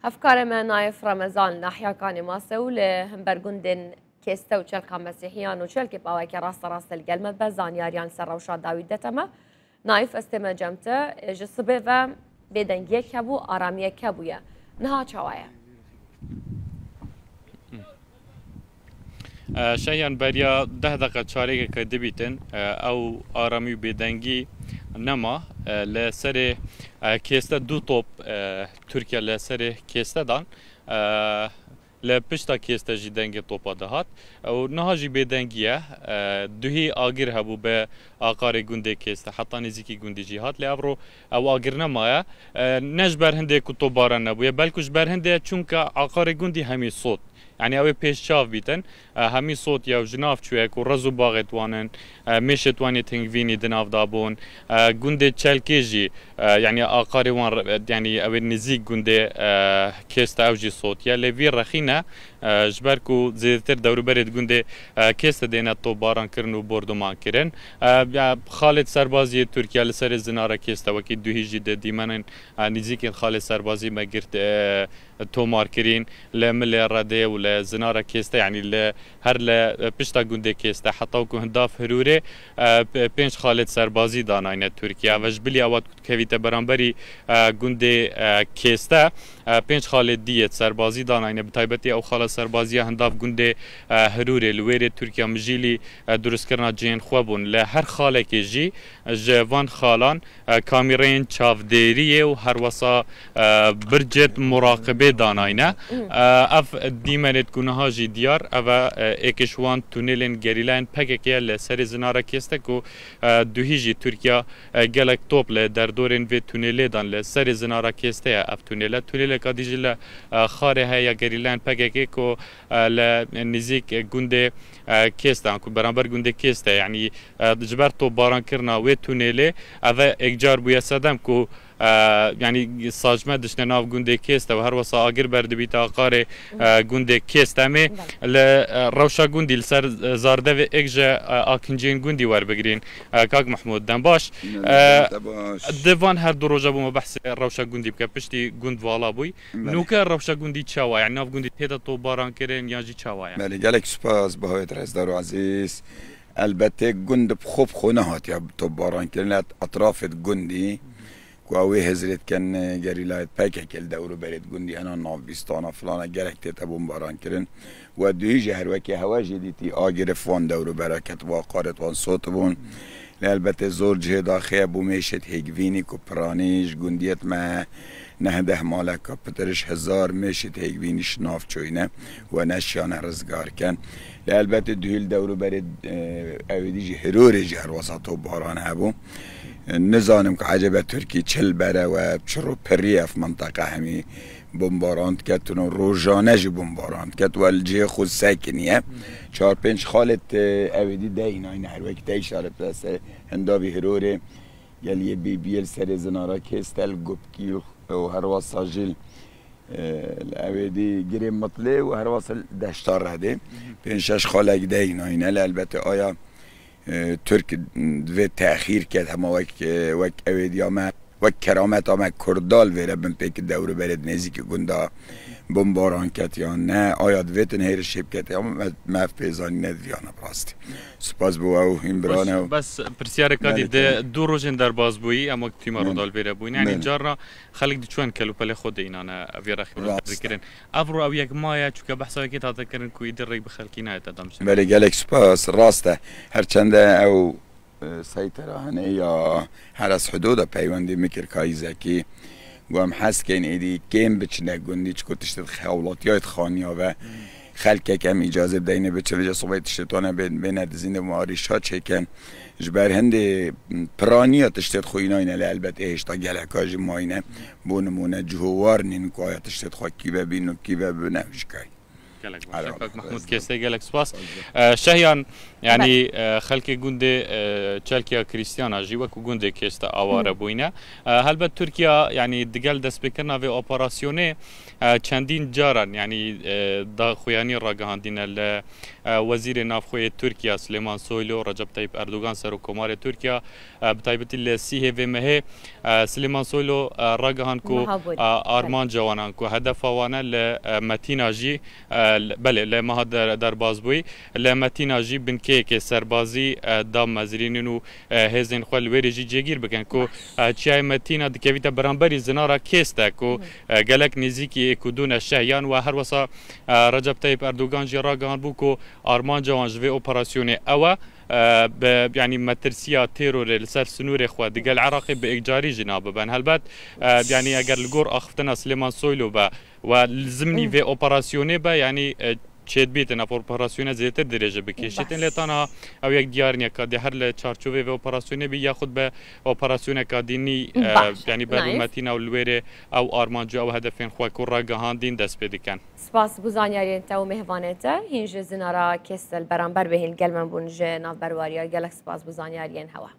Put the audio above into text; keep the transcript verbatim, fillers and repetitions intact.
Hevkarê me Naif Remezan li nahiya Kanê Mase û li hember gundên Kêste û Çelka Mesîhiyan û Çelkê Paweke raste raste li gel me be, zanyariyan li ser rewşa dawî dete me. Naif, ez tême cem te, ji sibê ve bêdengiyek hebû, aramiyek hebûye. Niha çawa ye? E, Şeyan, beriya deh deqa çarekeke dibîtin, e, ew aramî û bêdengî nema. E, li serê, e, Kêste du top, e, Tirkiye li serê Kêste dan. E, li pişta Kêste jî dengê topa dihat. Û niha jî bêdengî ye. E, duhî agir hebû bi aqarê gundê Kêste, heta nêzîkî gundî jî hat. Lê evro ew agir nemaye. E, ne ji ber hindê ku topbaran nebûye, belku ji ber hindê ye, çunka aqarê gundî hemî sot. Yanî ew ê pêş çav bîtin. E, hemî sot ye û ji nav çûye ku rez û baxê wan in, e, mêşê wan ê hingvînî di nav de bûn. E, gundê Çelkê jî, e, yanî aqarê wan re-, yanî ew ê nêzîk gundê, e, Kêste ew jî sot ye. Lê vî rexî ne, e, ji ber ku zêdetir dewrûberê di gundê, e, Kêste dêne topbaran kirin û borduman kirin. E, ya, xalê serbazî yê Tirkiye li serê zinara Kêste, wekî duhî jî di dîmenên, e, nêzîkên xalê serbazî me girt, e, tomar kirîn, li Milê Redê û li zinara Kêste, yanî li her li, e, pişta gundê Kêste, heta ku hindav Hirûrê, e, p-, pênc xalê serbazî danayne Tirkiye. Ve ji bilî ewa kevîte beramberî, e, gundê, e, Kêste, e, pênc xalê dî yê serbazî danayne. Bi taybetî ew xala serbaziya hindav gundê, e, Hirûrê li wêrê Tirkiye mijîlî, e, durustkirina cihên xwe bûn. Li her xalekê jî ji van xalan, e, kamîreyên çavdêriyê û herwesa, e, bircêt muraqibê danayne. E, ev dîmenêt ku niha jî diyar, ev e, êkê ji wan tunêlên gerîlayên P K K ye li serê zinara Kêste ku, e, duhî jî Tirkiya, e, gelek top li derdorên vê tunêlê dan. Li serê zinara Kêste ye ev tunêle. Tunêleka dî jî li, e, Xarê heye ya gerîlayên P K K ku, e, li nêzîk gundê, e, Kêste, ku beramber gundê Kêste, yanî, e, ji ber topbarankirina wê tunêlê, ev e êkcar bûye sedem ku, e, yanî sacme dişne nav gundê Kêste û herwesa agir berdibîte aqarê, e, gundê Kêstemê. Belê. Li, e, rewşa gundî li ser, e, zardevê êk ji, e, akinciyên gundî werbigirîn. E, Kak Mehmûd, dem baş. Belê, E, dem te baş. Di van her du roja bû me behsê rewşa gundî bike. Piştî gund vala bûy. Belê. Nûke rewşa gundî çawa ye? Nav gundî tê de topbaran kirin yan jî çawa ye? Belê, gelek spas, bahawêt rezdar û ezîz. Elbetê gund bi xwe bi xwe nehatiye topbaran kirin. Li etrafê gundî ku ew ê hizrê dikin, gerîlayê P K K li dewrûberê gundî hena navbîstana filana gelek tête bombaran kirin. We duhî jî her wekî hewe jî dîtî, agirê wan dewrûbera ket, aqarê wan sot bûn. Lê elbetê zor cihê daxê ye bo mêşêt hêgvînî ku piranî ji gundiyêt me neh deh maleka pitir ji hezar mêşêt hêgvînî ji nav çûyne we neşiyane rizgar ken. Lê elbetê duhî li dewrûberê, e, ew êdî jî Hirorê jî herwesa topbaran hebû. E, nizanim ku ecebe Tirkî çi li ber e we çi rûpirî ev minteqa hemî bombaran diketin û rojane jî bombaran diket we li cihê xwe sekiniye. Çar pênc xalê, e, ew êdî deyî nayne her wekî te îşaret bide ser hindavî Hirorê. Geliyê Bîbiyê li serê zinara Kêste li Gupkî û herwesa jî li, e, li ew êdî Girê Mitlê û herwesa li Deşta Redê. Pênc şeş xalek deyî nayne lê elbetê aya, e, Tirk divê texîr ket hema wek, e, wek ew êdiya me, wek kerameta me Kurda li vêre bin pêk dewrûberê di nêzîkî gunda bombaran ket yan ne, aya divêtin hêrişê biket ya me, me ev pê zanîne diviyane bi rastî. Spas bo ew hîn birane Baş, ew. Bes pirsiyareka dî Belê, de tamam. Du rojên derbas bûyî, em wek tîma Belê. Rûdal vêre bûyîn. Yanî Belê. Carna xelk diçûn kelûpelê xwe de înane vê rexî Rast e. Dikirin. Ev ro ew yek maye, çûke behsa wekî tate kirin ku îdî rêk bi xelkî nayête damjê. Belê, gelek spas. Rast e. Her çende ew, e, seytera hene ya heres hudûda peywendî min kir kayî zekî. Ku em hez keyn êdî kêm biçine gundî, çiku tiştê xewlatiyayê xaniya ve. Xelkek em îcaze bideyne biçe vêce sobeyê tiştê tane bê-, bêne dizîne û arîşa çêken. Ji ber hindê piraniya tiştê xwe înayne lê elbet ê hêşta geleka jî mayne. Bo nimûne cihowar nîn ku aya tiştê xwe kî ve bîn û kî ve bibine ew jî kay. Gelek baş. Şefak Mehmûd Kêstê, gelek spas. E, Şehyan, yanî, e, xelkê gundê, e, Çelkiya Krîstiyana jî wekû gundê Kêste aware bûyne. E, helbet Tirkiya, yanî digel destpêkirina vê operasyonê, e, çendîn caran, yanî, e, daxuyanî ragihandîne li, e, Wezîrê Navxwe yê Tirkiya Silêman Soylu, Recep Tayyip Erdogan, Serokkomarê Tirkiya, e, bi taybetî li sîhê vê mehê, e, Silêman Soylu, e, ragihand ku, Meha borî. E, armanca wan an ku hedefa wan e li, e, Metîna jî, e, li, belê, li meha der-, derbazbûyî, li Metîna jî binkeyekê serbazî, e, da mezrînin û, e, hêzên xwe li wêrê jî cêgîr bikin ku, e, çiyayê Metîna dikevîte beramberî zinara Kêste ku, e, gelek nêzîkî êk û du ne Şehyan we her wesa, e, Recep Tayyip Erdogan jî ragihandbû ku armanca wan ji vê operasyonê ew e, e, bi, yanî metirsiya terorê li ser sinûrê xwe digel Iraqê bi êkcarî jî nabibin. Helbet, e, yanî eger li gor axiftina Silêman Soylu be we li zimnî vê operasyonê be, yanî, e, çêdibîtin, ev operasyone zêdetir dirêje bikêşîtin. Lê tana ew yek diyar niye ka dê her li çarçovê vê operasyonê bî yaxud be operasyoneka dînî, e, yanî ber bi Metîna û li wêrê ew armanc û ew hedefên xwe ku ragihandîn dest pê dikin. Spas bo zanyariyên te û mêvanê te. Hîn ji zinara Kêste li beramber bê hîn li gel me bûn ji navberwariya. Gelek spas bo zanyariyên hewe.